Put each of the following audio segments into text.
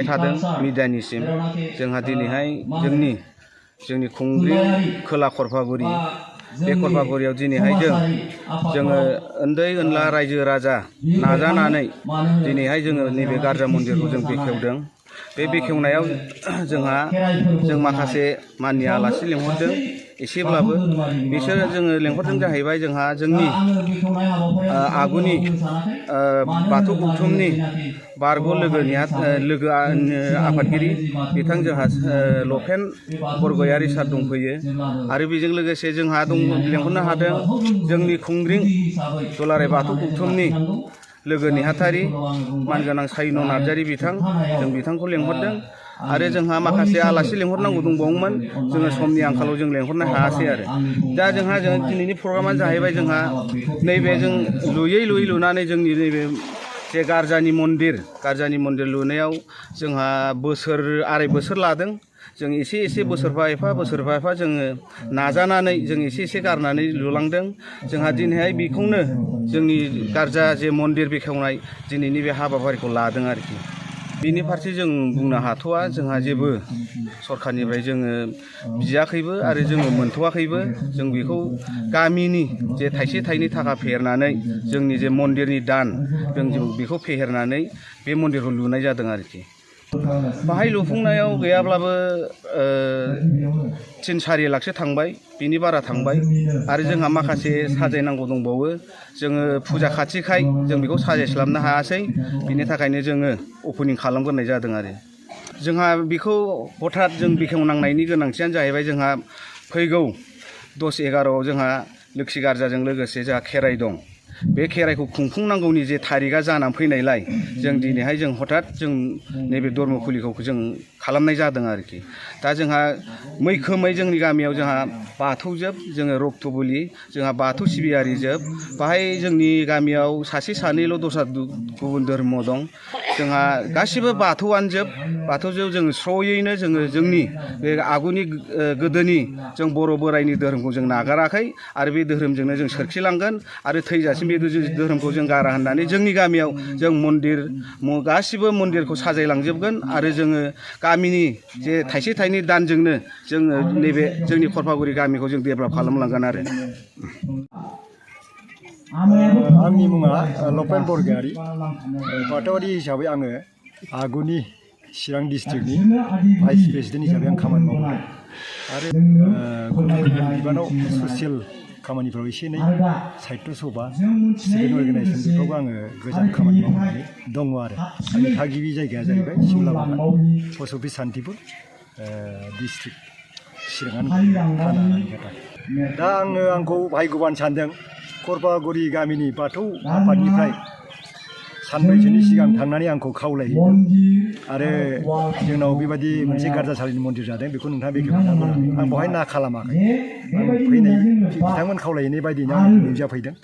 थादों मिडियानिसिम जोंहा दिनैहाय जोंनि खुंग्रि खोला खरफागुरि बे खरफागुरियाव दिनैहाय जोङो उन्दै उनला रायजो राजा नाजानानै दिनैहाय जोङो नैबे गारजा मन्दिरखौ जों बेखेवदों। बे बेखेवनायाव जों माखासे माननि आलासि लेंहरदों एसेब्लाबो बिसोर जोङो लेंहरदों जाहैबाय जोंहा जोंनि आगुनि बाथौ गौथुमनि बारग' लोगो आफादगिरि बिथां जोंहा लफेन बरगयारि सार दंफैयो आरो बेजों लोगोसे जोंहा लेंहरनो हादों जोंनि खुंग्रिं दुलाराय बाथौ गौथुमनि लोगो नेहाथारि मानगोनां सायन नार्जारि बिथां जों बिथांखौ लेंहरदों आरो जोंहा माखासे आलासि लेंहरनांगौ दंबावोमोन जोङो समनि आंखालाव जों लेंहरनो हायासै आरो दा जोंहा दिनैनि प्रग्रामानो जाहैबाय जोंहा नैबे जों लुयै लुनानै जोंनि नैबे जे गारजानि मन्दिर लुनायाव जोंहा आराय बोसोर लादों। जों एसे बोसोरफा एफा जोङो नाजानानै जों एसे गारनानै लुलांदों। जोंहा दिनैहाय बेखौनो जोंनि गारजा जे मन्दिर बेखेवनाय दिनैनि बे हाबाफारिखौ लादों आरोखि। बिनि फारसे जों बुंनो हाथ'वा जोंहा जेबो सरखारनिफ्राय जोङो बियाखैबो आरो जोङो मोनथ'वाखैबो। जों बेखौ गामिनि जे थाइसे थाइनै थाखा फेहेरनानै जोंनि जे मन्दिरनि दान जों बेखौ फेहेरनानै बे मन्दिरखौ लुनाय जादों आरोखि। बाहाय लुफुंनायाव गैयाब्लाबो 3-4 लाखसो थांबाय, बिनि बारा थांबाय आरो जोंहा माखासे साजायनांगौ दंबावो। जोङो फुजा खाथिखाय जों बेखौ साजायस्लाबनो हायासै, बिनि थाखायनो जोङो अपेनिं खालामग्रोनाय जादों आरो। जोंहा बेखौ हथात जों बेखेवनांनायनि गोनांथियानो जाहैबाय जोंहा फैगौ 10-11 जोंहा लोक्षि गारजाजों लोगोसे जोंहा खेराइ दं। बे खेराइखौ खुंफुंनांगौनि जे थारिकआ जानानै फैनायलाय जों दिनैहाय हथात जों नैबे धर्मखुलिखौ जों खालामनाय जादों आरोखि। दा जोंहा मैखोमै जोंनि गामियाव जोंहा बाथौजोब, जोङो रक्तबुलि, जोंहा बाथौ सिबियारि जोब। बाहाय जोंनि गामियाव सासे सानैल' दस्रा गुबुन धर्म दं। जोंहा गासिबो बाथौआनो जोब। बाथौजों जों स्र'यैनो जोंनि बे आगुनि गोदोनि जों बर' बोराइनि धोरोमखौ जों नागाराखै आरो बे धोरोमजोंनो जों सोरखिलांगोन आरो थैजासिम बे धोरोमखौ जों गारा होननानै जोंनि गामियाव जों गासिबो मन्दिरखौ साजायलांजोबगोन आरो जोङो गामिनि जे थाइसे थाइनै दानजोंनो जोङो नैबे जोंनि खरफागुरि गामिखौ जों डेभेलप खालामलांगोन आरो। आंनि मुङा लफेन बरगयारि। बाथौआरि हिसाबै आङो आगुनि चिरां डिस्ट्रिक्टनि भाइस प्रेसिडेन्ट हिसाबै आं खामानि मावो आरो गुबुन बिबानाव ससियेल खामानिफ्राव एसे एनै साहित्य सभा स्टुडेन्ट अर्गानाइजेसन बेफ्रावबो आङो गोजान खामानि मावनानै दङ आरो। आंनि थागिबि जायगाया जाहैबाय सिमला बागान, पस्ट अफिस सान्तिपुर, डिस्ट्रिक्ट चिराङानो थाना हाइघाटा। दा आंखौ भाग्यबान सानदों खरफागुरि गामिनि बाथौ आफादनिफ्राय सानब्रैसोनि सिगां थांनानै आंखौ खावलायहैदों आरो जोंनाव बेबायदि मोनसे गारजासालिनि मन्दिर जादों बेखौ नोंथाङा बेखेवना होनानै आं बेवहाय ना खालामाखै। आं फैनाय बिथांमोन खावलायहैनाय बायदिनो आं नुजाफैदों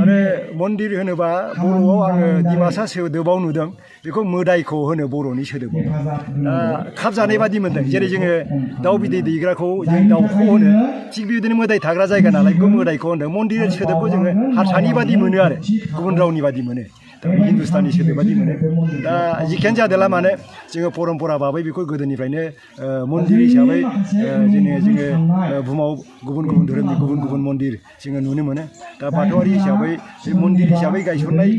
आरो मन्दिर होनोबा बर'आव आङो डिमासा सोदोबाव नुदों बेखौ मोदायखौ होनो बर'नि सोदोबाव। दा खाब जानाय बादि मोन्दों, जेरै जोङो दाउ बिदै दैग्राखौ जों दाउखौ होनो, थिग बेबायदिनो मोदाय थाग्रा जायगा नालाय बेखौ मोदायखौ होनदों। मन्दिर सोदोबखौ जोङो हारसानि बादि मोनो आरो गुबुन रावनि बादि मोनो, हिन्दुस्तानी सोदोब बादि मोनो। दा जिखियानो जादोंला मानो जोङो परम्परा भाबै बेखौ गोदोनिफ्रायनो मन्दिर हिसाबै जोङो बुहुमाव गुबुन धोरोमनि गुबुन मन्दिर जोङो नुनो मोनो। दा बाथौआरि हिसाबै बे मन्दिर हिसाबै गायसननाय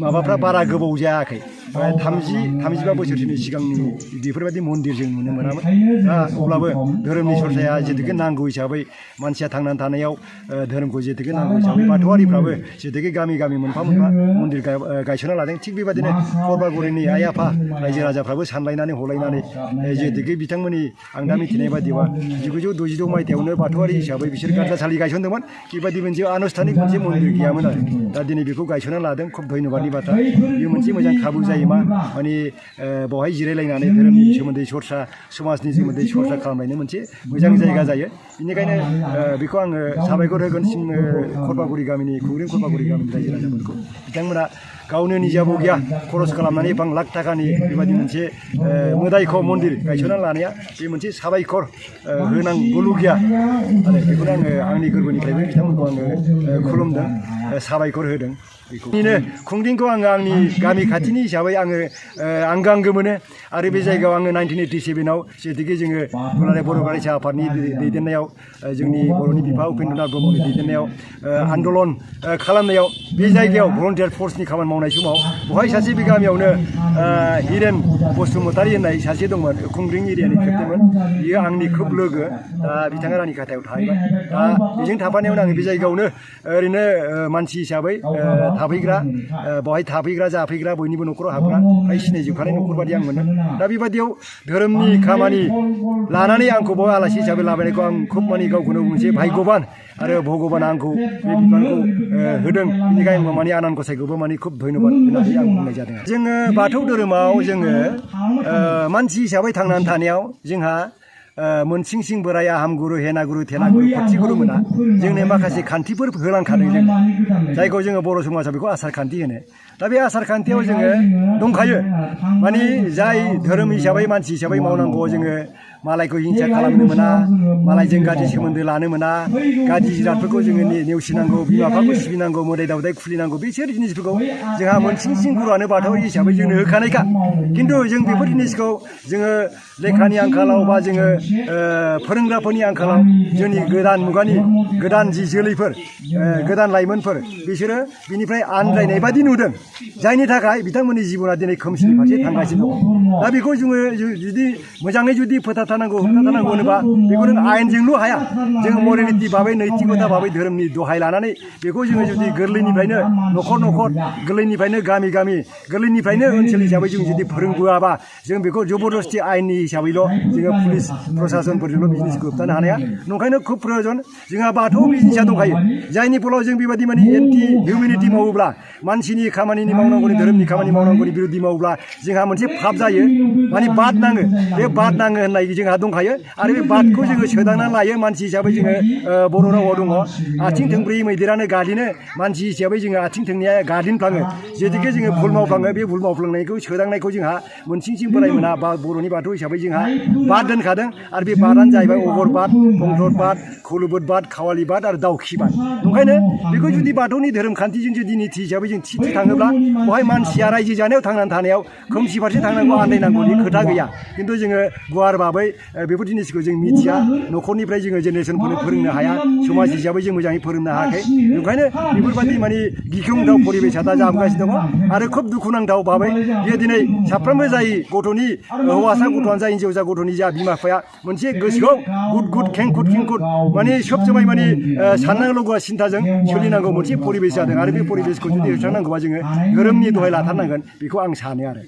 माबाफ्रा बारा गोबाव जायाखै, 30-35 बोसोरसोनि सिगांनि बेफोरबायदि मन्दिर जों नुनो मोनामोन। दा अब्लाबो धोरोमनि सरसाया जेथुखे नांगौ हिसाबै मानसिया थांनानै थानायाव धोरोमखौ जेथुखे नांगौ हिसाबै बाथौआरिफ्राबो जेथुखे गामि मोनफा मन्दिर गायसनना लादों। थिग बेबायदिनो खरफागुरिनि आइ आफा रायजो राजाफ्राबो सानलायनानै हलायनानै जेथुखे बिथांमोननि आं दा मिथिनाय बायदिबा 1966 मायथाइयावनो बाथौआरि हिसाबै बिसोर गारजासालि गायसनदोंमोन। बेबायदि मोनसे आनुষ্ঠাनिक मोनसे मन्दिर गैयामोन आरो। दा दिनै बेखौ गायसनना लादों, खुब धन्यबादनि बाथ्रा। बेयो मोनसे मोजां खाबु जायो माने बेवहाय जिरायलायनानै धोरोमनि सोमोन्दै सरसा, समाजनि सोमोन्दै सरसा खालामनायनि मोनसे मोजां जायगा जायो। बेनिखायनो बेखौ आङो साबायखर होगोन खरफागुरि गामिनि खुंग्रिं खरफागुरि गामिनि रायजो राजाफोरखौ। बिथांमोना गावनो निजाबो गैया खरस खालामनानै 1 लाख थाखानि बेबायदि मोनसे मोदायखौ मन्दिर गायसनना लानाया बे मोनसे साबायखर होनांगौल' गैया आरो बेखौनो आङो आंनि गोरबोनिफ्रायबो बिथांमोनखौ आङो खुलुमदों, साबायखर होदों। बेनो खुंग्रिंखौ आङो आंनि गामि खाथिनि हिसाबै आङो आंगो मोनो आरो बे जायगायाव आङो 1987आव जेतिके जोङो दुलाराय बर' फरायसा आफादनि दैदेननायाव जोंनि बर'नि बिफा उपेन्द्रनाथ ब्रह्मनि दैदेननायाव आन्दलन खालामनायाव बे जायगायाव भलन्टियार फर्सनि खामानि मावनाय समाव बहाय सासे बे गामियावनो हिरेन बसुमतारी होननाय सासे दंमोन खुंग्रिं एरियानि खेबटेनमोन बियो आंनि खोब लोगो बिथाङा रानि खाथायाव थाहैबाय दा बेजों थाफानायावनो आङो बे जायगायावनो ओरैनो मानसि हिसाबै थाफैग्रा बहाय थाफैग्रा जाफैग्रा बयनिबो न'खराव हाबग्रा फ्राय सिनायजोबखानाय न'खर बादि आं मोनो दा बेबादियाव धोरोमनि खामानि लानानै आंखौ बाव आलासि हिसाबै लाबोनायखौ आं खोब माने गावखौनो मोनसे भाग्यबान आरो भगबाना आंखौ बे बिबानखौ होदों बेनिखायनो आंबो माने आनान गसाइखौबो माने खोब धन्यबाद होननानै आं बुंनाय जादों जोङो बाथौ धोरोमाव जोङो मानसि हिसाबै थांनानै थानायाव जोंहा मोनसिं सिं बोराय आहम गुरु हेना गुरु थेना गुरु खथि गुरु मोना जोंनो माखासे खान्थिफोर होलांखादों जों जायखौ जोङो बर' समाजाव बेखौ आसार खान्थि होनो दा बे आसार खान्थियाव जोङो दंखायो माने जाय धोरोम हिसाबै मानसि हिसाबै मावनांगौ जोङो मालायखौ हिंसा खालामनो मोना मालायजों गाज्रि सोमोन्दो लानो मोना गाज्रि जिरादफोरखौ जोङो नेवसिनांगौ बिमा बिफाखौ सिबिनांगौ मोदाय दावदाय खुलिनांगौ बिसोर जिनिसफोरखौ जोंहा मोनसिं सिं गुरुआनो बाथौ हिसाबै जोंनो होखानायखा खिन्थु जों बेफोर जिनिसखौ जोङो लेखानि आंखालाव बा जोङो फोरोंग्राफोरनि आंखालाव जोंनि गोदान मुगानि गोदान जि जोलैफोर गोदान लाइमोनफोर बिसोरो बिनिफ्राय आनज्रायनाय बादि नुदों जायनि थाखाय बिथांमोननि जिबना दिनै खोमसिनि फारसे थांगासिनो दं दा बेखौ जोङो जुदि मोजाङै जुदि फोथांथारनांगौ होबथाथारनांगौ होनोबा बेखौ नों आयेनजोंल' हाया जोङो मरेलिटि भाबै नैतिकता भाबै धोरोमनि दहाय लानानै बेखौ जोङो जुदि गोरलैनिफ्रायनो न'खर न'खर गोरलैनिफ्रायनो गामि गामि गोरलैनिफ्रायनो ओनसोल हिसाबै जों जुदि फोरोंबोआबा जों बेखौ जबरदस्ति आयेननि हिसाबैल' जोङो पुलिस प्रसासनफोरजोंल' बिजनेसखौ होबथानो हानाया नंखायनो खुब प्रयजन जोंहा बाथौ बिजनेसा दंखायो जायनि फलाव जों बेबायदि माने एन्टि हिउमेनिटि मावोब्ला मानसिनि खामानिनि मावनांगौनि धोरोमनि खामानि मावनांगौनि बिरुद्धि मावोब्ला जोंहा मोनसे फाब जायो माने बाद नाङो बे बाद नाङो होननाय जोंहा दंखायो आरो बे बादखौ जोङो सोदांनानै लायो मानसि हिसाबै जोङो बर' रावाव दङ आथिं थोंब्रै मैदेरानो गादिनो मानसि हिसाबै जोङो आथिं थोंनैया गादिनफ्लाङो जेतिके जोङो भुल मावफ्लाङो बे भुल मावफ्लांनायखौ सोदांनायखौ जोंहा मोनसिं सिं बोराय मोना बा बर'नि बाथौ हिसाबै जोंहा बाद दोनखादों आरो बे बादानो जाहैबाय अगर बाद पंक्लर बाद खौलोबोद बाद खावालि बाद आरो दाउखि बाद ओंखायनो बेखौ जुदि बाथौनि धोरोम खान्थिजों जुदि निथि हिसाबै जों थि थाङोब्ला बेवहाय मानसिया रायजो जानायाव थांनानै थानायाव खोमसि फारसे थांनांगौ आन्दायनांगौनि खोथा गैया खिन्थु जोङो गुवार भाबै बेफोर जिनिसखौ जों मिथिया न'खरनिफ्राय जोङो जेनेरेसनफोरनो फोरोंनो हाया समाज हिसाबै जों मोजाङै फोरोंनो हायाखै ओंखायनो बेफोरबायदि माने गिख्रंथाव परिबेसा दा जाबोगासिनो दङ आरो खोब दुखुनांथाव भाबै बेयो दिनै साफ्रोमबो जाय गथ'नि हौवासा गथ'आनो जा हिन्जावसा गथ'नि जा बिमा बिफाया मोनसे गोसोआव गुद गुद खेंखुद खेंखुद माने सब समाय माने साननांगौ सिन्थाजों सोलिनांगौ मोनसे परिबेस जादों आरो बे परिबेसखौ जुदि होस्रांनांगौबा जोङो धोरोमनि दहाय लाथारनांगोन बेखौ आं सानो आरो